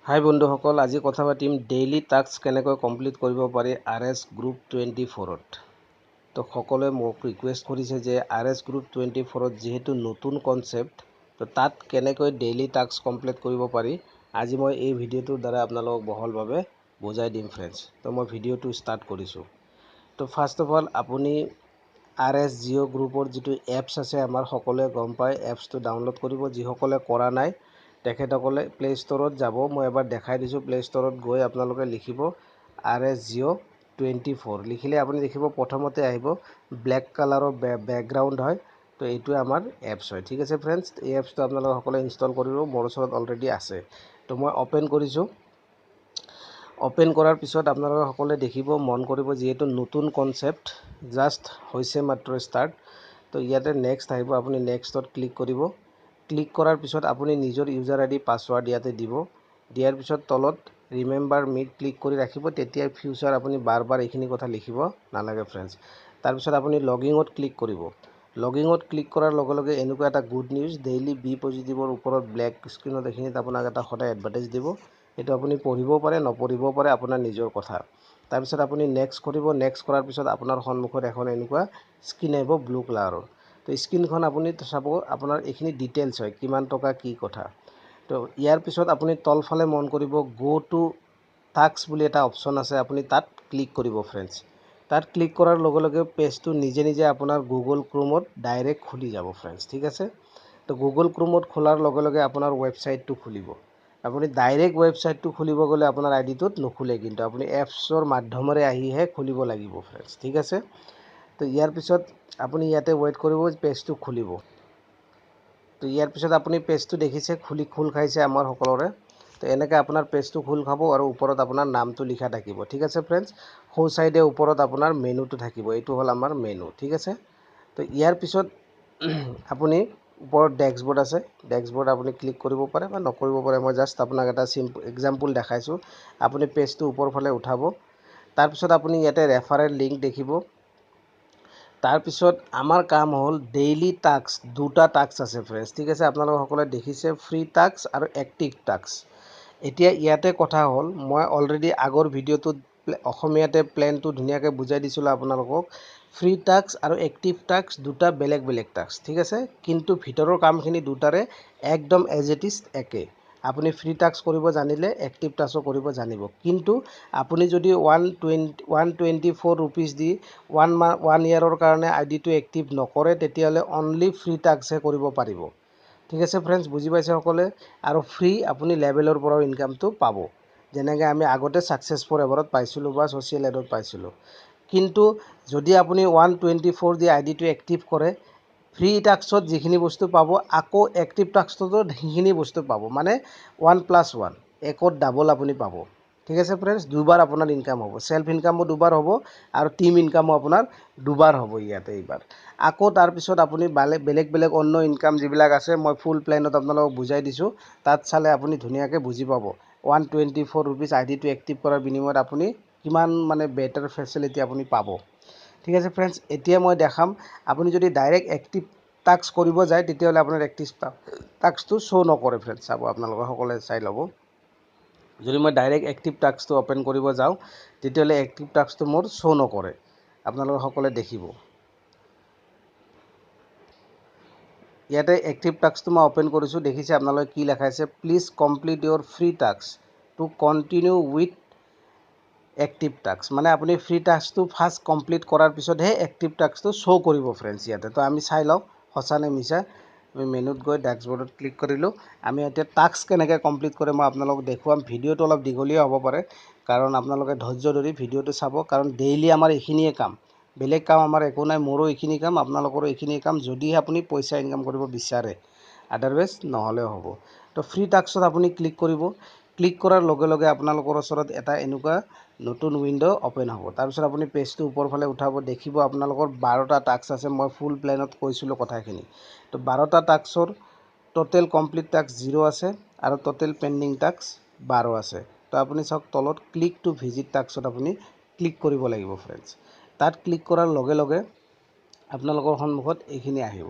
হাই বন্ধুসকল, আজি কথা পাতিম ডেইলি টাস্ক কেনেকৈ কমপ্লিট কৰিব পাৰি আৰ এছ গ্ৰুপ 24ত। তো সকলোৱে মোক ৰিকুৱেষ্ট কৰিছে যে আৰ এছ গ্ৰুপ 24ত যিহেতু নতুন কনচেপ্ট, তো তাত কেনেকৈ ডেইলি টাস্ক কমপ্লিট কৰিব পাৰি, আজি মই এই ভিডিঅ'টোৰ দ্বাৰা আপোনালোকক বহলভাৱে বুজাই দিম ফ্ৰেণ্ডছ। তো মই ভিডিঅ'টো ষ্টাৰ্ট কৰিছোঁ। তো ফাৰ্ষ্ট অফ অল আপুনি আৰ এছ জিঅ' গ্ৰুপৰ যিটো এপছ আছে, আমাৰ সকলোৱে গম পায়, এপছটো ডাউনলোড কৰিব। যিসকলে কৰা নাই, তেখেতসকলে প্লে' ষ্ট'ৰত যাব। মই এবাৰ দেখাই দিছোঁ। প্লে' ষ্ট'ৰত গৈ আপোনালোকে লিখিব আৰ এছ জিঅ' 24। লিখিলে আপুনি দেখিব প্ৰথমতে আহিব, ব্লেক কালাৰৰ বেকগ্ৰাউণ্ড হয়। তো এইটোৱে আমাৰ এপছ হয়, ঠিক আছে ফ্ৰেণ্ডছ? এই এপছটো আপোনালোকে সকলোৱে ইনষ্টল কৰিব। মোৰ ওচৰত অলৰেডি আছে, তো মই অ'পেন কৰিছোঁ। অ'পেন কৰাৰ পিছত আপোনালোকে সকলোৱে দেখিব, মন কৰিব, যিহেতু নতুন কনচেপ্ট, জাষ্ট হৈছে মাত্ৰ ষ্টাৰ্ট। তো ইয়াতে নেক্সট আহিব, আপুনি নেক্সটত ক্লিক কৰিব। ক্লিক কৰাৰ পিছত আপুনি নিজৰ ইউজাৰ আই ডি, পাছৱাৰ্ড ইয়াতে দিব। দিয়াৰ পিছত তলত ৰিমেম্বাৰ মিত ক্লিক কৰি ৰাখিব, তেতিয়া ফিউচাৰ আপুনি বাৰ বাৰ এইখিনি কথা লিখিব নালাগে ফ্ৰেণ্ডছ। তাৰপিছত আপুনি লগইনত ক্লিক কৰিব। লগইনত ক্লিক কৰাৰ লগে লগে এনেকুৱা এটা গুড নিউজ, ডেইলি বি পজিটিভৰ ওপৰত ব্লেক স্ক্ৰীণত এইখিনিত আপোনাক এটা সদায় এডভাৰটাইজ দিব। এইটো আপুনি পঢ়িব পাৰে, নপঢ়িব পাৰে, আপোনাৰ নিজৰ কথা। তাৰপিছত আপুনি নেক্সট কৰিব। নেক্সট কৰাৰ পিছত আপোনাৰ সন্মুখত এখন এনেকুৱা স্ক্ৰীণ আহিব ব্লু কালাৰৰ। তো স্ক্ৰীণখন আপুনি চাব, আপোনাৰ এইখিনি ডিটেইলছ হয়, কিমান টকা কি কথা। তো ইয়াৰ পিছত আপুনি তলফালে মন কৰিব, গ' টু টাস্ক বুলি এটা অপশ্যন আছে, আপুনি তাত ক্লিক কৰিব ফ্ৰেণ্ডছ। তাত ক্লিক কৰাৰ লগে লগে পেজটো নিজে নিজে আপোনাৰ গুগল ক্ৰোমত ডাইৰেক্ট খুলি যাব ফ্ৰেণ্ডছ, ঠিক আছে? তো গুগল ক্ৰোমত খোলাৰ লগে লগে আপোনাৰ ৱেবছাইটটো খুলিব। আপুনি ডাইৰেক্ট ৱেবছাইটটো খুলিব গ'লে আপোনাৰ আই ডিটোত নুখোলে, কিন্তু আপুনি এপছৰ মাধ্যমেৰে আহিহে খুলিব লাগিব ফ্ৰেণ্ডছ, ঠিক আছে? তো ইয়াৰ পিছত আপুনি ইয়াতে ৱেইট কৰিব, পেজটো খুলিব। তো ইয়াৰ পিছত আপুনি পেজটো দেখিছে খোল খাইছে আমাৰ সকলোৰে। তো এনেকৈ আপোনাৰ পেজটো খোল খাব আৰু ওপৰত আপোনাৰ নামটো লিখা থাকিব, ঠিক আছে ফ্ৰেণ্ডছ? সোঁ চাইডে ওপৰত আপোনাৰ মেনুটো থাকিব। এইটো হ'ল আমাৰ মেনু, ঠিক আছে? তো ইয়াৰ পিছত আপুনি ওপৰত ডেস্কবৰ্ড আছে, ডেস্কবৰ্ড আপুনি ক্লিক কৰিব পাৰে বা নকৰিব পাৰে। মই জাষ্ট আপোনাক এটা চিম্পল এক্সাম্পল দেখাইছোঁ। আপুনি পেজটো ওপৰ ফালে উঠাব। তাৰপিছত আপুনি ইয়াতে ৰেফাৰেল লিংক দেখিব। তাৰপিছত আমাৰ কাম হ'ল ডেইলি টাস্ক। দুটা টাস্ক আছে ফ্ৰেণ্ডছ, ঠিক আছে? আপোনালোকে সকলোৱে দেখিছে ফ্ৰী টাস্ক আৰু এক্টিভ টাস্ক। এতিয়া ইয়াতে কথা হ'ল, মই অলৰেডি আগৰ ভিডিঅ'টোত অসমীয়াতে প্লেনটো ধুনীয়াকৈ বুজাই দিছিলোঁ আপোনালোকক। ফ্ৰী টাস্ক আৰু এক্টিভ টাস্ক দুটা বেলেগ বেলেগ টাস্ক, ঠিক আছে? কিন্তু ভিতৰৰ কামখিনি দুটাৰে একদম এজ it is একে। আপুনি ফ্ৰী টাস্ক কৰিব জানিলে এক্টিভ টাস্কো কৰিব জানিব। কিন্তু আপুনি যদি ₹124 দি ওৱান ইয়েৰৰ কাৰণে আই ডিটো এক্টিভ নকৰে, তেতিয়াহ'লে অনলি ফ্ৰী টাস্কহে কৰিব পাৰিব, ঠিক আছে ফ্ৰেণ্ডছ? বুজি পাইছে সকলোৱে? আৰু ফ্ৰী আপুনি লেভেলৰ পৰাও ইনকামটো পাব, যেনেকৈ আমি আগতে ছাকচেছ ফৰ এভাৰত পাইছিলোঁ বা ছ'চিয়েল এডত পাইছিলোঁ। কিন্তু যদি আপুনি 124 দি আই ডিটো এক্টিভ কৰে, ফ্ৰী টাস্কত যিখিনি বস্তু পাব, আকৌ এক্টিভ টাস্কটোতো সেইখিনি বস্তু পাব। মানে 1+1, একত ডাবল আপুনি পাব, ঠিক আছে ফ্ৰেণ্ডছ? দুবাৰ আপোনাৰ ইনকাম হ'ব। চেল্ফ ইনকামো দুবাৰ হ'ব আৰু টীম ইনকামো আপোনাৰ দুবাৰ হ'ব ইয়াতে এইবাৰ। আকৌ তাৰপিছত আপুনি বেলেগ বেলেগ অন্য ইনকাম যিবিলাক আছে, মই ফুল প্লেনত আপোনালোকক বুজাই দিছোঁ। তাত চালে আপুনি ধুনীয়াকৈ বুজি পাব ₹124 আই ডিটো এক্টিভ কৰাৰ বিনিময়ত আপুনি কিমান মানে বেটাৰ ফেচিলিটি আপুনি পাব, ঠিক আছে ফ্ৰেণ্ডছ? এতিয়া মই দেখাম, আপুনি যদি ডাইৰেক্ট এক্টিভ টাস্ক কৰিব যায়, তেতিয়াহ'লে আপোনাৰ এক্টিভ টাস্কটো শ্ব' নকৰে ফ্ৰেণ্ডছ। চাব, আপোনালোকে সকলোৱে চাই ল'ব। যদি মই ডাইৰেক্ট এক্টিভ টাস্কটো অ'পেন কৰিব যাওঁ, তেতিয়াহ'লে এক্টিভ টাস্কটো মোৰ শ্ব' নকৰে। আপোনালোকে সকলোৱে দেখিব, ইয়াতে এক্টিভ টাস্কটো মই অ'পেন কৰিছোঁ। দেখিছে আপোনালোকে কি লেখাইছে? "Please complete your free task to continue with active task." মানে আপুনি ফ্ৰী টাস্কটো ফাৰ্ষ্ট কমপ্লিট কৰাৰ পিছতহে এক্টিভ টাস্কটো শ্ব' কৰিব ফ্ৰেণ্ডছ ইয়াতে। তো আমি চাই লওঁ সঁচা নে মিছা। আমি মেনুত গৈ ডেস্কবৰ্ডত ক্লিক কৰিলোঁ। আমি এতিয়া টাস্ক কেনেকৈ কমপ্লিট কৰে মই আপোনালোকক দেখুৱাম। ভিডিঅ'টো অলপ দীঘলীয়া হ'ব পাৰে, কাৰণ আপোনালোকে ধৈৰ্য ধৰি ভিডিঅ'টো চাব, কাৰণ ডেইলি আমাৰ এইখিনিয়ে কাম, বেলেগ কাম আমাৰ একো নাই। মোৰো এইখিনি কাম, আপোনালোকৰো এইখিনিয়ে কাম, যদিহে আপুনি পইচা ইনকাম কৰিব বিচাৰে। আদাৰৱাইজ নহ'লেও হ'ব। তো ফ্ৰী টাস্কত আপুনি ক্লিক কৰিব। ক্লিক কৰাৰ লগে লগে আপোনালোকৰ ওচৰত এটা এনেকুৱা নতুন উইণ্ড' অ'পেন হ'ব। তাৰপিছত আপুনি পেজটো ওপৰ ফালে উঠাব। দেখিব আপোনালোকৰ 12টা টাস্ক আছে। মই ফুল প্লেনত কৈছিলোঁ কথাখিনি। তো 12টা টাস্কৰ ট'টেল কমপ্লিট টাস্ক 0 আছে আৰু ট'টেল পেণ্ডিং টাস্ক 12 আছে। তো আপুনি চাওক, তলত ক্লিক টু ভিজিট টাস্কত আপুনি ক্লিক কৰিব লাগিব ফ্ৰেণ্ডছ। তাত ক্লিক কৰাৰ লগে লগে আপোনালোকৰ সন্মুখত এইখিনি আহিব।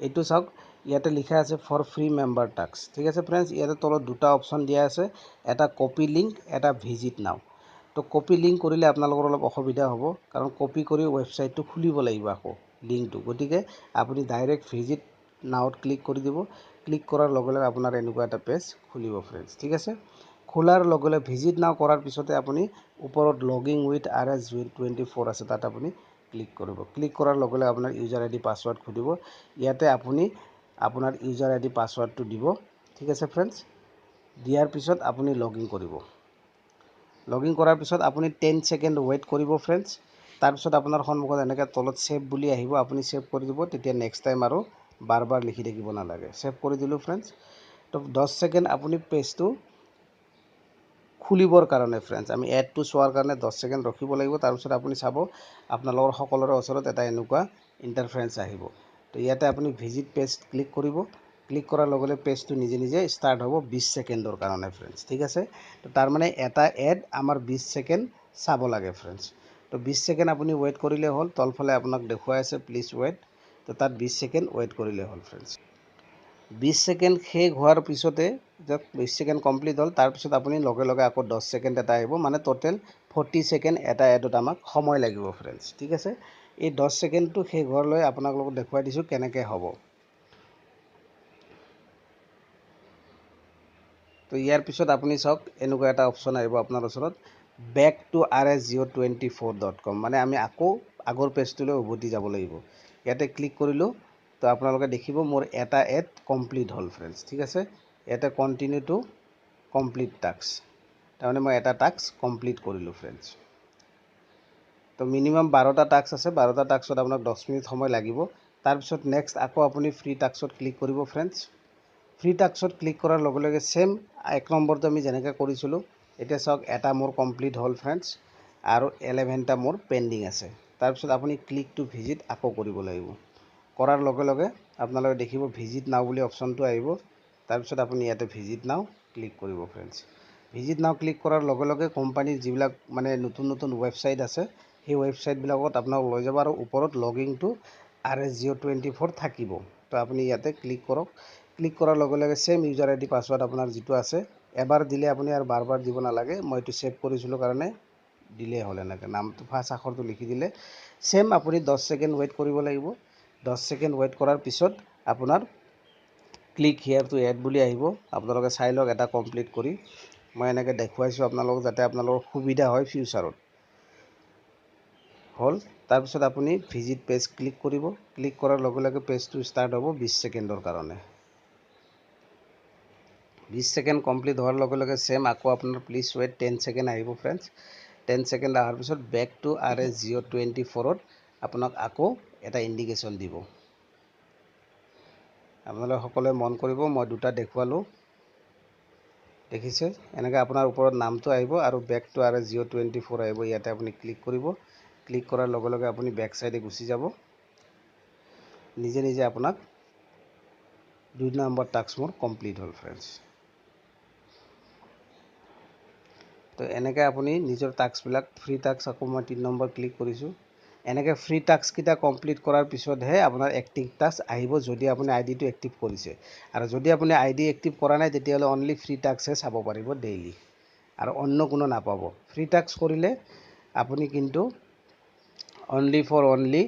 এইটো চাওক, ইয়াতে লিখা আছে ফৰ ফ্ৰী মেম্বাৰ টাস্ক। ঠিক আছে ফ্ৰেণ্ডছ, ইয়াতে তলত দুটা অপশ্যন দিয়া আছে, এটা কপি লিংক, এটা ভিজিট নাও। তো কপি লিংক কৰিলে আপোনালোকৰ অলপ অসুবিধা হ'ব, কাৰণ কপি কৰি ৱেবছাইটটো খুলিব লাগিব আকৌ লিংকটো। গতিকে আপুনি ডাইৰেক্ট ভিজিট নাওত ক্লিক কৰি দিব। ক্লিক কৰাৰ লগে লগে আপোনাৰ এনেকুৱা এটা পেজ খুলিব ফ্ৰেণ্ডছ। ঠিক আছে, খোলাৰ লগে লগে ভিজিট নাও কৰাৰ পিছতে আপুনি ওপৰত log in with RS 24 আছে, তাত আপুনি ক্লিক কৰিব। ক্লিক কৰাৰ লগে লগে আপোনাৰ ইউজাৰ আই ডি পাছৱাৰ্ড সুধিব। ইয়াতে আপুনি আপোনাৰ ইউজাৰ আই ডি পাছৱাৰ্ডটো দিব। ঠিক আছে ফ্ৰেণ্ডছ, দিয়াৰ পিছত আপুনি লগ ইন কৰিব। লগ ইন কৰাৰ পিছত আপুনি 10 ছেকেণ্ড ৱেইট কৰিব ফ্ৰেণ্ডছ। তাৰপিছত আপোনাৰ সন্মুখত এনেকৈ তলত ছেভ বুলি আহিব, আপুনি ছেভ কৰি দিব। তেতিয়া নেক্সট টাইম আৰু বাৰ বাৰ লিখি থাকিব নালাগে। ছেভ কৰি দিলোঁ ফ্ৰেণ্ডছ। তো 10 ছেকেণ্ড আপুনি পেজটো খুলিবৰ কাৰণে ফ্ৰেণ্ডছ, আমি এডটো চোৱাৰ কাৰণে 10 ছেকেণ্ড ৰখিব লাগিব। তাৰপিছত আপুনি চাব, আপোনালোকৰ সকলোৰে ওচৰত এটা এনেকুৱা ইণ্টাৰফেৰেঞ্চ আহিব। তো ইয়াতে আপুনি ভিজিট পেজ ক্লিক কৰিব। ক্লিক কৰাৰ লগে লগে পেজটো নিজে নিজে ষ্টাৰ্ট হ'ব 20 ছেকেণ্ডৰ কাৰণে ফ্ৰেণ্ডছ। ঠিক আছে, তো তাৰমানে এটা এড আমাৰ 20 ছেকেণ্ড চাব লাগে ফ্ৰেণ্ডছ। তো 20 ছেকেণ্ড আপুনি ৱেইট কৰিলে হ'ল। তলফালে আপোনাক দেখুৱাই আছে প্লিজ ৱেইট। তো তাত 20 ছেকেণ্ড ৱেইট কৰিলে হ'ল ফ্ৰেণ্ডছ। 20 ছেকেণ্ড শেষ হোৱাৰ পিছতে, 20 ছেকেণ্ড কমপ্লিট হ'ল, তাৰপিছত আপুনি লগে লগে আকৌ 10 ছেকেণ্ড এটা আহিব। মানে ট'টেল 40 ছেকেণ্ড এটা এডত আমাক সময় লাগিব ফ্ৰেণ্ডছ। ঠিক আছে, এই 10 ছেকেণ্ডটো শেষ হোৱালৈ আপোনালোকক দেখুৱাই দিছোঁ কেনেকৈ হ'ব। তো ইয়াৰ পিছত আপুনি চাওক, এনেকুৱা এটা অপশ্যন আহিব আপোনাৰ ওচৰত, back to RSJio24.com। মানে আমি আকৌ আগৰ পেজটোলৈ উভতি যাব লাগিব। ইয়াতে ক্লিক কৰিলোঁ। তো আপোনালোকে দেখিব মোৰ এটা এড কমপ্লিট হ'ল ফ্ৰেণ্ডছ। ঠিক আছে, ইয়াতে কণ্টিনিউ টু কমপ্লিট টাস্ক, তাৰমানে মই এটা টাস্ক কমপ্লিট কৰিলোঁ ফ্ৰেণ্ডছ। তো মিনিমাম 12টা টাস্ক আছে। 12টা টাস্কত আপোনাক 10 মিনিট সময় লাগিব। তাৰপিছত নেক্সট আকৌ আপুনি ফ্ৰী টাস্কত ক্লিক কৰিব ফ্ৰেণ্ডছ। ফ্ৰী টাস্কত ক্লিক কৰাৰ লগে লগে ছেম 1 নম্বৰটো আমি যেনেকৈ কৰিছিলোঁ। এতিয়া চাওক, এটা মোৰ কমপ্লিট হ'ল ফ্ৰেণ্ডছ আৰু 11টা মোৰ পেণ্ডিং আছে। তাৰপিছত আপুনি ক্লিক টু ভিজিট আকৌ কৰিব লাগিব। কৰাৰ লগে লগে আপোনালোকে দেখিব ভিজিট নাও বুলি অপশ্যনটো আহিব। তাৰপিছত আপুনি ইয়াতে ভিজিট নাও ক্লিক কৰিব ফ্ৰেণ্ডছ। ভিজিট নাও ক্লিক কৰাৰ লগে লগে কোম্পানীৰ যিবিলাক মানে নতুন নতুন ৱেবছাইট আছে, সেই ৱেবছাইটবিলাকত আপোনাক লৈ যাব আৰু ওপৰত log in to RSJio24 থাকিব। তো আপুনি ইয়াতে ক্লিক কৰক। ক্লিক কৰাৰ লগে লগে ছেম ইউজাৰ আই ডি পাছৱাৰ্ড আপোনাৰ যিটো আছে, এবাৰ দিলে আপুনি আৰু বাৰ বাৰ দিব নালাগে। মই এইটো ছেভ কৰিছিলোঁ কাৰণে দিলেই হ'ল। এনেকৈ নামটো ফাৰ্ষ্ট আখৰটো লিখি দিলে ছেম আপুনি 10 ছেকেণ্ড ৱেইট কৰিব লাগিব। 10 ছেকেণ্ড ৱেইট কৰাৰ পিছত আপোনাৰ ক্লিক here two add বুলি আহিব। আপোনালোকে চাই লওক, এটা কমপ্লিট কৰি মই এনেকৈ দেখুৱাইছোঁ আপোনালোকক, যাতে আপোনালোকৰ সুবিধা হয় ফিউচাৰত। হ'ল, তাৰপিছত আপুনি ভিজিট পেজ ক্লিক কৰিব। ক্লিক কৰাৰ লগে লগে পেজটো ষ্টাৰ্ট হ'ব 20 ছেকেণ্ডৰ কাৰণে। 20 ছেকেণ্ড কমপ্লিট হোৱাৰ লগে লগে ছেম আকৌ আপোনাৰ প্লিজ ৱেইট 10 ছেকেণ্ড আহিব ফ্ৰেণ্ডছ। 10 ছেকেণ্ড অহাৰ পিছত বেক টু RSJio24ত আপোনাক আকৌ এটা ইণ্ডিকেশ্যন দিব। আপোনালোকে সকলোৱে মন কৰিব, মই দুটা দেখুৱালোঁ, দেখিছে? এনেকৈ আপোনাৰ ওপৰত নামটো আহিব আৰু বেক টু RSJio24 আহিব। ইয়াতে আপুনি ক্লিক কৰিব। ক্লিক কৰাৰ লগে লগে আপুনি বেক চাইডে গুচি যাব নিজে নিজে। আপোনাক 2 নম্বৰ টাস্ক মোৰ কমপ্লিট হ'ল ফ্ৰেণ্ডছ। তো এনেকৈ আপুনি নিজৰ টাস্কবিলাক, ফ্ৰী টাস্ক, আকৌ মই 3 নম্বৰ ক্লিক কৰিছোঁ। এনেকৈ ফ্ৰী টাস্ককেইটা কমপ্লিট কৰাৰ পিছতহে আপোনাৰ এক্টিভ টাস্ক আহিব, যদি আপুনি আই ডিটো এক্টিভ কৰিছে। আৰু যদি আপুনি আই ডি এক্টিভ কৰা নাই, তেতিয়াহ'লে অনলি ফ্ৰী টাস্কহে চাব পাৰিব ডেইলি আৰু অন্য কোনো নাপাব। ফ্ৰী টাস্ক কৰিলে আপুনি কিন্তু অনলি ফৰ অনলি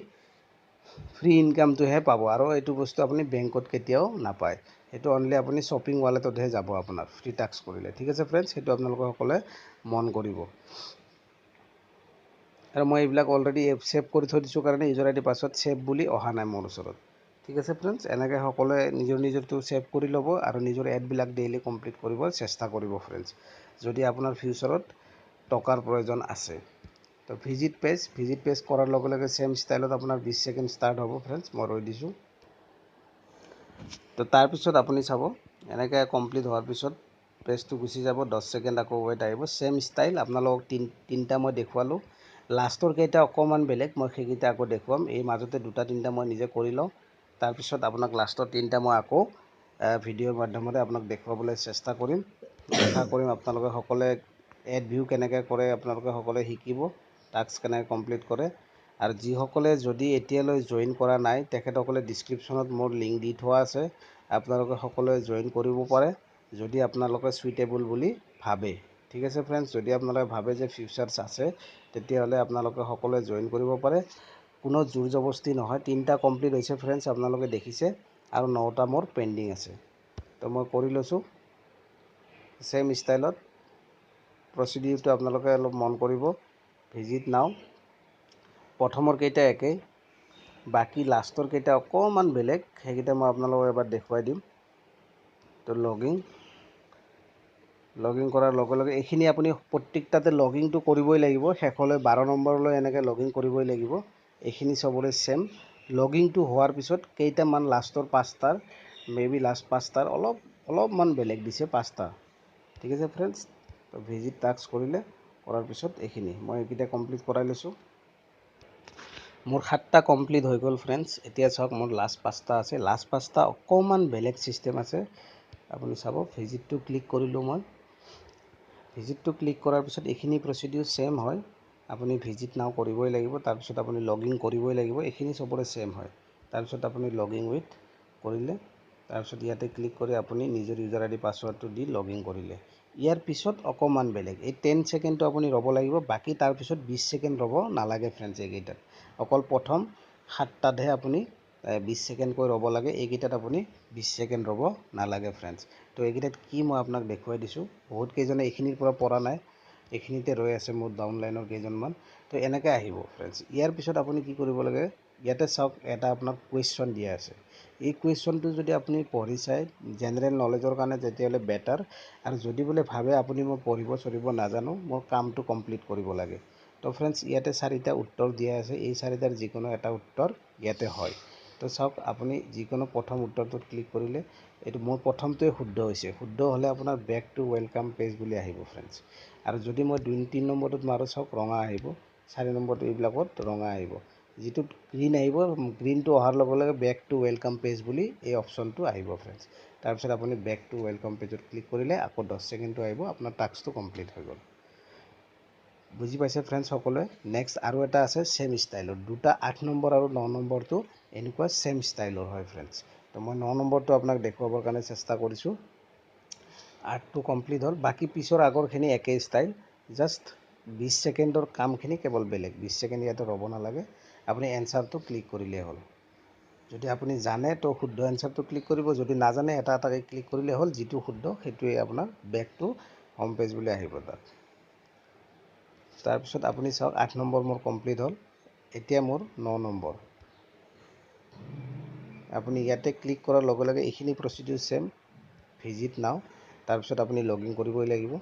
ফ্ৰী ইনকামটোহে পাব আৰু এইটো বস্তু আপুনি বেংকত কেতিয়াও নাপায়। সেইটো অনলি আপুনি শ্বপিং ৱালেটতহে যাব আপোনাৰ ফ্ৰী টাস্ক কৰিলে। ঠিক আছে ফ্ৰেণ্ডছ, সেইটো আপোনালোকে সকলোৱে মন কৰিব। আৰু মই এইবিলাক অলৰেডি এপ ছেভ কৰি থৈ দিছোঁ কাৰণে ইউজাৰ আই ডি পাছৱৰ্ড ছেভ বুলি অহা নাই মোৰ ওচৰত। ঠিক আছে ফ্ৰেণ্ডছ, এনেকৈ সকলোৱে নিজৰ নিজৰটো ছেভ কৰি ল'ব আৰু নিজৰ এডবিলাক ডেইলি কমপ্লিট কৰিব চেষ্টা কৰিব ফ্ৰেণ্ডছ, যদি আপোনাৰ ফিউচাৰত টকাৰ প্ৰয়োজন আছে। তো ভিজিট পেজ, ভিজিট পেজ কৰাৰ লগে লগে ছেম ষ্টাইলত আপোনাৰ 20 ছেকেণ্ড ষ্টাৰ্ট হ'ব ফ্ৰেণ্ডছ। মই ৰৈ দিছোঁ। তো তাৰপিছত আপুনি চাব, এনেকৈ কমপ্লিট হোৱাৰ পিছত পেজটো গুচি যাব। 10 ছেকেণ্ড আকৌ ৱেইট আহিব। ছেম ষ্টাইল আপোনালোকক তিনিটা মই দেখুৱালোঁ। লাষ্টৰ কেইটা অকণমান বেলেগ, মই সেইকেইটা আকৌ দেখুৱাম। এই মাজতে দুটা তিনিটা মই নিজে কৰি লওঁ, তাৰপিছত আপোনাক লাষ্টৰ তিনিটা মই আকৌ ভিডিঅ'ৰ মাধ্যমেৰে আপোনাক দেখুৱাবলৈ চেষ্টা কৰিম। আশা কৰিম আপোনালোকে সকলোৱে এড ভিউ কেনেকৈ কৰে আপোনালোকে সকলোৱে শিকিব, টাস্ক কেনেকৈ কমপ্লিট কৰে। আৰু যিসকলে যদি এতিয়ালৈ জইন কৰা নাই, তেখেতসকলে ডিছক্ৰিপশ্যনত মোৰ লিংক দি থোৱা আছে। আপোনালোকে সকলোৱে জইন কৰিব পাৰে যদি আপোনালোকে চুইটেবল বুলি ভাবে। ঠিক আছে ফ্ৰেণ্ডছ, যদি আপোনালোকে ভাবে যে ফিউচাৰ্ছ আছে, তেতিয়াহ'লে আপোনালোকে সকলোৱে জইন কৰিব পাৰে। কোনো জোৰ জবস্তি নহয়। তিনিটা কমপ্লিট হৈছে ফ্ৰেণ্ডছ, আপোনালোকে দেখিছে, আৰু 9টা মোৰ পেণ্ডিং আছে। তো মই কৰি লৈছোঁ ছেইম ষ্টাইলত। প্ৰচিডিউৰটো আপোনালোকে অলপ মন কৰিব। ভিজিট নাও, প্ৰথমৰ কেইটা একেই, বাকী লাষ্টৰ কেইটা অকণমান বেলেগ, সেইকেইটা মই আপোনালোকক এবাৰ দেখুৱাই দিম। তো লগ ইন কৰাৰ লগে লগে এইখিনি আপুনি প্ৰত্যেকটাতে লগ ইনটো কৰিবই লাগিব। শেষলৈ 12 নম্বৰলৈ এনেকৈ লগ ইন কৰিবই লাগিব। এইখিনি চবৰে ছেম। লগ ইনটো হোৱাৰ পিছত কেইটামান লাষ্টৰ 5টাৰ, মে বি লাষ্ট 5টাৰ অলপ অলপমান বেলেগ দিছে, 5টা। ঠিক আছে ফ্ৰেণ্ডছ, তো ভিজিট টাস্ক কৰিলে, কৰাৰ পিছত এইখিনি মই এইকেইটা কমপ্লিট কৰাই লৈছোঁ। মোৰ 7টা কমপ্লিট হৈ গ'ল ফ্ৰেণ্ডছ। এতিয়া চাওক, মোৰ লাষ্ট 5টা আছে। লাষ্ট 5টা অকণমান বেলেগ ছিষ্টেম আছে, আপুনি চাব। ভিজিটটো ক্লিক কৰিলোঁ মই। ভিজিটটো ক্লিক কৰাৰ পিছত এইখিনি প্ৰচিডিউৰ ছেইম হয়। আপুনি ভিজিট নাও কৰিবই লাগিব, তাৰপিছত আপুনি লগ ইন কৰিবই লাগিব, এইখিনি চবৰে ছেইম হয়। তাৰপিছত আপুনি লগ ইন উইথ কৰিলে, তাৰপিছত ইয়াতে ক্লিক কৰি আপুনি নিজৰ ইউজাৰ আই ডি পাছৱৰ্ডটো দি লগ ইন কৰিলে। ইয়াৰ পিছত অকণমান বেলেগ, এই 10 ছেকেণ্ডটো আপুনি ৰ'ব লাগিব, বাকী তাৰপিছত 20 ছেকেণ্ড ৰ'ব নালাগে ফ্ৰেণ্ডছ। এইকেইটাত অকল প্ৰথম 7টাতহে আপুনি 20 ছেকেণ্ডকৈ ৰ'ব লাগে, এইকেইটাত আপুনি 20 ছেকেণ্ড ৰ'ব নালাগে ফ্ৰেণ্ডছ। তো এইকেইটাত কি মই আপোনাক দেখুৱাই দিছোঁ। বহুত কেইজনে এইখিনিৰ পৰা পৰা নাই, এইখিনিতে ৰৈ আছে মোৰ ডাউনলাইনৰ কেইজনমান। তো এনেকৈ আহিব ফ্ৰেণ্ডছ। ইয়াৰ পিছত আপুনি কি কৰিব লাগে? ইয়াতে চাওক, এটা আপোনাক কুৱেশ্যন দিয়া আছে। এই কুৱেশ্যনটো যদি আপুনি পঢ়ি চায় জেনেৰেল নলেজৰ কাৰণে, তেতিয়াহ'লে বেটাৰ। আৰু যদি বোলে ভাবে আপুনি মই পঢ়িব চঢ়িব নাজানো, মোৰ কামটো কমপ্লিট কৰিব লাগে, তো ফ্ৰেণ্ডছ, ইয়াতে চাৰিটা উত্তৰ দিয়া আছে। এই চাৰিটাৰ যিকোনো এটা উত্তৰ ইয়াতে হয়। তো চাওক, আপুনি যিকোনো প্ৰথম উত্তৰটোত ক্লিক কৰিলে, এইটো মোৰ প্ৰথমটোৱে শুদ্ধ হৈছে। শুদ্ধ হ'লে আপোনাৰ বেক টু welcome page বুলি আহিব ফ্ৰেণ্ডছ। আৰু যদি মই 2, 3 নম্বৰটোত মাৰোঁ, চাওক ৰঙা আহিব, 4 নম্বৰটো, এইবিলাকত ৰঙা আহিব। যিটোত গ্ৰীণ আহিব, গ্ৰীণটো অহাৰ লগে লগে বেক টু welcome page বুলি এই অপশ্যনটো আহিব ফ্ৰেণ্ডছ। তাৰপিছত আপুনি বেক টু welcome পেজত ক্লিক কৰিলে আকৌ 10 ছেকেণ্ডটো আহিব, আপোনাৰ টাস্কটো কমপ্লিট হৈ গ'ল। বুজি পাইছে ফ্ৰেণ্ডছ সকলোৱে? নেক্সট আৰু এটা আছে ছেইম ষ্টাইলৰ, দুটা 8 নম্বৰ আৰু 9 নম্বৰটো এনেকুৱা ছেইম ষ্টাইলৰ হয় ফ্ৰেণ্ডছ। তো মই 9 নম্বৰটো আপোনাক দেখুৱাবৰ কাৰণে চেষ্টা কৰিছোঁ। 8টো কমপ্লিট হ'ল, বাকী পিছৰ আগৰখিনি একেই ষ্টাইল, জাষ্ট 20 ছেকেণ্ডৰ কামখিনি কেৱল বেলেগ। 20 ছেকেণ্ড ইয়াতে ৰ'ব নালাগে, আপুনি এনচাৰটো ক্লিক কৰিলেই হ'ল। যদি আপুনি জানে তো শুদ্ধ এনচাৰটো ক্লিক কৰিব, যদি নাজানে এটা এটাকৈ ক্লিক কৰিলে হ'ল, যিটো শুদ্ধ সেইটোৱে আপোনাৰ বেক টু হোম পেজ বুলি আহিব তাত। তাৰপিছত আপুনি চাওক, 8 নম্বৰ মোৰ কমপ্লিট হ'ল, এতিয়া মোৰ 9 নম্বৰ। আপুনি ইয়াতে ক্লিক কৰাৰ লগে লগে এইখিনি প্ৰচিডিউৰ ছেম, ভিজিট নাও, তাৰপিছত আপুনি লগ ইন কৰিবই লাগিব।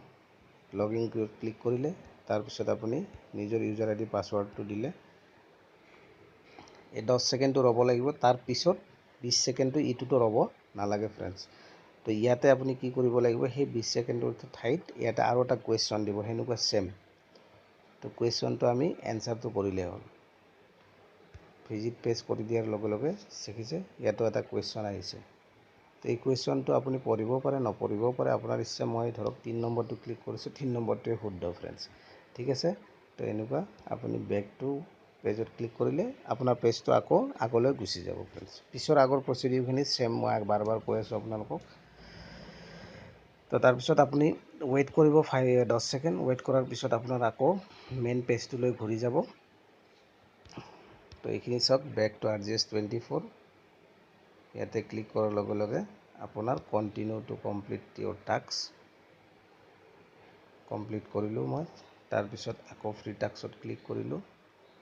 লগ ইন ক্লিক কৰিলে, তাৰপিছত আপুনি নিজৰ ইউজাৰ আই ডি পাছৱৰ্ডটো দিলে, এই 10 ছেকেণ্ডটো ৰ'ব লাগিব, তাৰপিছত 20 ছেকেণ্ডটো ইটোতো ৰ'ব নালাগে ফ্ৰেণ্ডছ। তো ইয়াতে আপুনি কি কৰিব লাগিব? সেই 20 ছেকেণ্ডৰ ঠাইত ইয়াতে আৰু এটা কুৱেশ্যন দিব সেনেকুৱা ছেম। তো কুৱেশ্যনটো আমি এনচাৰটো কৰিলেই হ'ল। ভিজিট পেজ কৰি দিয়াৰ লগে লগে দেখিছে ইয়াতো এটা কুৱেশ্যন আহিছে। তো এই কুৱেশ্যনটো আপুনি পঢ়িব পাৰে, নপঢ়িবও পাৰে, আপোনাৰ ইচ্ছা। মই ধৰক 3 নম্বৰটো ক্লিক কৰিছোঁ, 3 নম্বৰটোৱে শুদ্ধ ফ্ৰেণ্ডছ। ঠিক আছে, তো এনেকুৱা আপুনি বেক টু পেজত ক্লিক কৰিলে আপোনাৰ পেজটো আকৌ আগলৈ গুচি যাব ফ্ৰেণ্ডছ। পিছৰ আগৰ প্ৰচিডিউৰখিনি ছেম, মই বাৰ বাৰ কৈ আছোঁ আপোনালোকক। তো তাৰপিছত আপুনি ৱেইট কৰিব 5, 10 ছেকেণ্ড। ৱেইট কৰাৰ পিছত আপোনাৰ আকৌ মেইন পেজটোলৈ ঘূৰি যাব। তো এইখিনি চাওক, বেক টু আৰজিএছ 24। ইয়াতে ক্লিক কৰাৰ লগে লগে আপোনাৰ continue to complete your task, complete কৰিলোঁ মই। তাৰপিছত আকৌ ফ্ৰী টাস্কত ক্লিক কৰিলোঁ।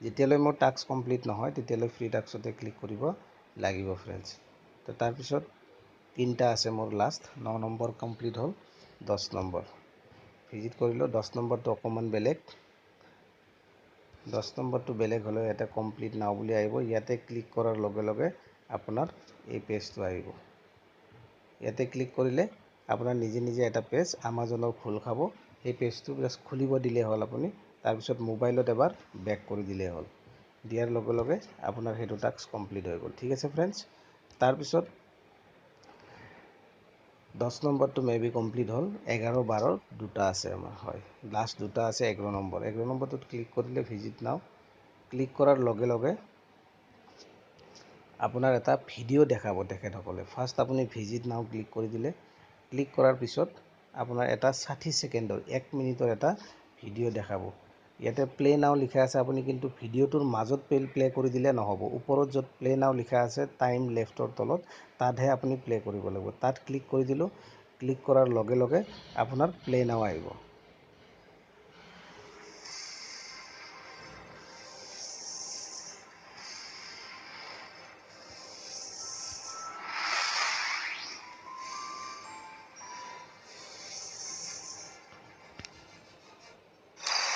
যেতিয়ালৈ মোৰ টাস্ক কমপ্লিট নহয়, তেতিয়ালৈ ফ্ৰী টাস্কতে ক্লিক কৰিব লাগিব ফ্ৰেণ্ডছ। তো তাৰপিছত তিনিটা আছে মোৰ লাষ্ট, 9 নম্বৰ কমপ্লিট হ'ল, 10 নম্বৰ ভিজিট কৰিলোঁ। 10 নম্বৰটো অকণমান বেলেগ। 10 নম্বৰটো বেলেগ হ'লেও ইয়াতে কমপ্লিট নাও বুলি আহিব। ইয়াতে ক্লিক কৰাৰ লগে লগে আপোনাৰ এই পেজটো আহিব। ইয়াতে ক্লিক কৰিলে আপোনাৰ নিজে নিজে এটা পেজ আমাজনৰ খোল খাব। সেই পেজটো জাষ্ট খুলিব দিলেই হ'ল আপুনি, তাৰপিছত মোবাইলত এবাৰ বেক কৰি দিলেই হ'ল। দিয়াৰ লগে লগে আপোনাৰ সেইটো টাস্ক কমপ্লিট হৈ গ'ল। ঠিক আছে ফ্ৰেণ্ডছ, তাৰপিছত 10 নম্বৰটো মে বি কমপ্লিট হ'ল। 11, 12 দুটা আছে আমাৰ, হয়, লাষ্ট দুটা আছে। 11 নম্বৰ, 11 নম্বৰটোত ক্লিক কৰিলে ভিজিট নাও ক্লিক কৰাৰ লগে লগে আপোনাৰ এটা ভিডিঅ' দেখাব তেখেতসকলে। ফাৰ্ষ্ট আপুনি ভিজিট নাও ক্লিক কৰি দিলে, ক্লিক কৰাৰ পিছত আপোনাৰ এটা 60 ছেকেণ্ডৰ 1 মিনিটৰ এটা ভিডিঅ' দেখাব। ইয়াতে প্লে নাও লিখা আছে, আপুনি কিন্তু ভিডিঅ'টোৰ মাজত প্লে কৰি দিলে নহ'ব। ওপৰত য'ত প্লে নাও লিখা আছে টাইম লেফ্টৰ তলত, তাতহে আপুনি প্লে কৰিব লাগিব। তাত ক্লিক কৰি দিলোঁ, ক্লিক কৰাৰ লগে লগে আপোনাৰ প্লে নাও আহিব।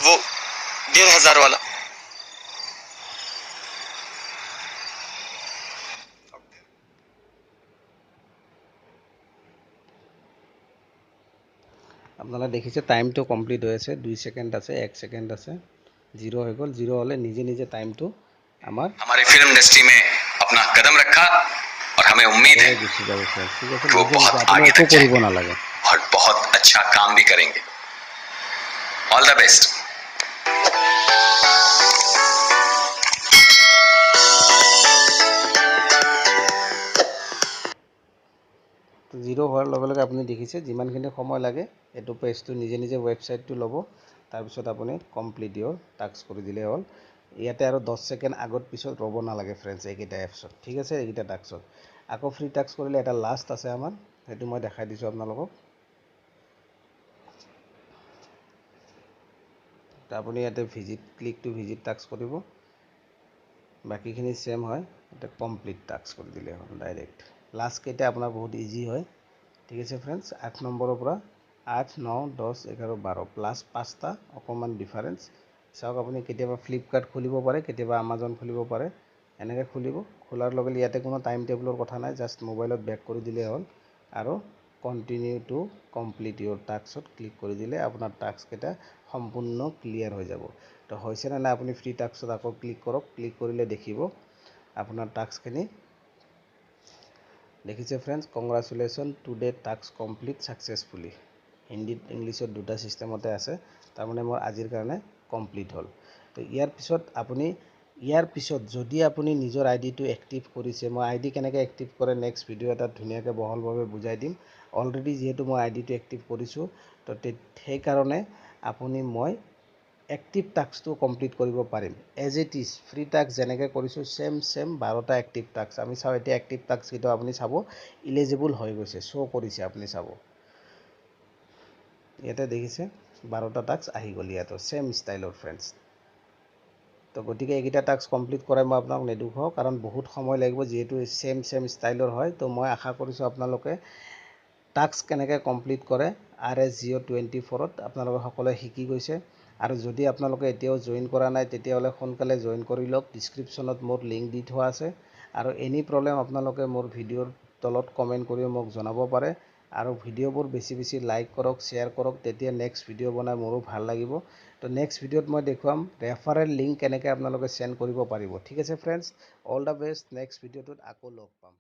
वो 1500 वाला। আপোনালোকে দেখিছে টাইমটো কমপ্লিট হৈ আছে, 2 ছেকেণ্ড আছে, 1 ছেকেণ্ড আছে, জিৰ' হৈ গ'ল। জিৰ' হ'লে নিজে নিজে টাইমটো আমাৰ हमारे फिल्म इंडस्ट्री में अपना कदम रखा और हमें उम्मीद है গুচি যাব ফ্ৰেণ্ডছ। ঠিক আছে, वो নিজে बहुत নিজে আপুনি आगे একো तक কৰিব जाएंगे নালাগে। और बहुत अच्छा काम भी करेंगे। All the best. Zero' হোৱাৰ লগে লগে আপুনি দেখিছে যিমানখিনি সময় লাগে এইটো পেজটো নিজে নিজে ৱেবছাইটটো ল'ব। তাৰপিছত আপুনি কমপ্লিট ইয়ৰ টাস্ক কৰি দিলেই হ'ল। ইয়াতে আৰু 10 ছেকেণ্ড আগত পিছত ৰ'ব নালাগে ফ্ৰেণ্ডছ এইকেইটা এপছত, ঠিক আছে, এইকেইটা টাস্কত। আকৌ ফ্ৰী টাস্ক কৰিলে এটা লাষ্ট আছে আমাৰ, সেইটো মই দেখাই দিছোঁ আপোনালোকক। আপুনি ইয়াতে ক্লিক টু ভিজিট টাস্ক কৰিব, বাকীখিনি ছেম হয়। এতিয়া কমপ্লিট টাস্ক কৰি দিলেই হ'ল ডাইৰেক্ট। লাষ্টকেইটা আপোনাৰ বহুত ইজি হয়, ঠিক আছে ফ্ৰেণ্ডছ। 8 নম্বৰৰ পৰা 8, 9, 10, 11, 12 প্লাছ 5টা অকণমান ডিফাৰেঞ্চ। চাওক আপুনি কেতিয়াবা ফ্লিপকাৰ্ট খুলিব পাৰে, কেতিয়াবা আমাজন খুলিব পাৰে, এনেকৈ খুলিব। খোলাৰ লগে লগে ইয়াতে কোনো টাইম টেবুলৰ কথা নাই, জাষ্ট মোবাইলত বেক কৰি দিলেই হ'ল আৰু কণ্টিনিউ টু কমপ্লিট ইয়ৰ টাস্কত ক্লিক কৰি দিলে আপোনাৰ টাস্ককেইটা সম্পূৰ্ণ ক্লিয়াৰ হৈ যাব। তো হৈছেনে নাই আপুনি ফ্ৰী টাস্কত আকৌ ক্লিক কৰক, ক্লিক কৰিলে দেখিব আপোনাৰ টাস্কখিনি। দেখিছে friends, congratulation today task complete successfully. হিন্দীত ইংলিছত দুটা ছিষ্টেমতে আছে, তাৰমানে মোৰ আজিৰ কাৰণে কমপ্লিট হ'ল। তো ইয়াৰ পিছত আপুনি, ইয়াৰ পিছত যদি আপুনি নিজৰ আই ডিটো এক্টিভ কৰিছে, মই আই ডি কেনেকৈ এক্টিভ কৰে নেক্সট ভিডিঅ' এটাত ধুনীয়াকৈ বহলভাৱে বুজাই দিম। অলৰেডি যিহেতু মই আই ডিটো এক্টিভ কৰিছোঁ, তো সেইকাৰণে আপুনি মই এক্টিভ টাস্কটো কমপ্লিট কৰিব পাৰিম। As it is free task যেনেকৈ কৰিছোঁ ছেম ছেম 12টা এক্টিভ টাস্ক আমি চাওঁ। এতিয়া এক্টিভ টাস্ককেইটাও আপুনি চাব ইলিজিবল হৈ গৈছে, শ্ব' কৰিছে, আপুনি চাব ইয়াতে দেখিছে 12টা টাস্ক আহি গ'ল ইয়াতো ছেম ষ্টাইলৰ ফ্ৰেণ্ডছ। তো গতিকে এইকেইটা টাস্ক কমপ্লিট কৰাই মই আপোনাক নেদেখুৱাওঁ, কাৰণ বহুত সময় লাগিব যিহেতু ছেম ছেম ষ্টাইলৰ হয়। তো মই আশা কৰিছোঁ আপোনালোকে টাস্ক কেনেকৈ কমপ্লিট কৰে আৰ এছ জিঅ' 24ত আপোনালোকে সকলোৱে শিকি গৈছে। আৰু যদি আপোনালোকে এতিয়াও জইন কৰা নাই তেতিয়াহ'লে সোনকালে জইন কৰি লওক, ডিছক্ৰিপশ্যনত মোৰ লিংক দি থোৱা আছে। আৰু এনি প্ৰব্লেম আপোনালোকে মোৰ ভিডিঅ'ৰ তলত কমেণ্ট কৰিও মোক জনাব পাৰে। আৰু ভিডিঅ'বোৰ বেছি বেছি লাইক কৰক, শ্বেয়াৰ কৰক, তেতিয়া নেক্সট ভিডিঅ' বনাই মোৰো ভাল লাগিব। তো নেক্সট ভিডিঅ'ত মই দেখুৱাম ৰেফাৰেল লিংক কেনেকৈ আপোনালোকে চেণ্ড কৰিব পাৰিব। ঠিক আছে friends, all the best. Next ভিডিঅ'টোত আকৌ লগ পাম।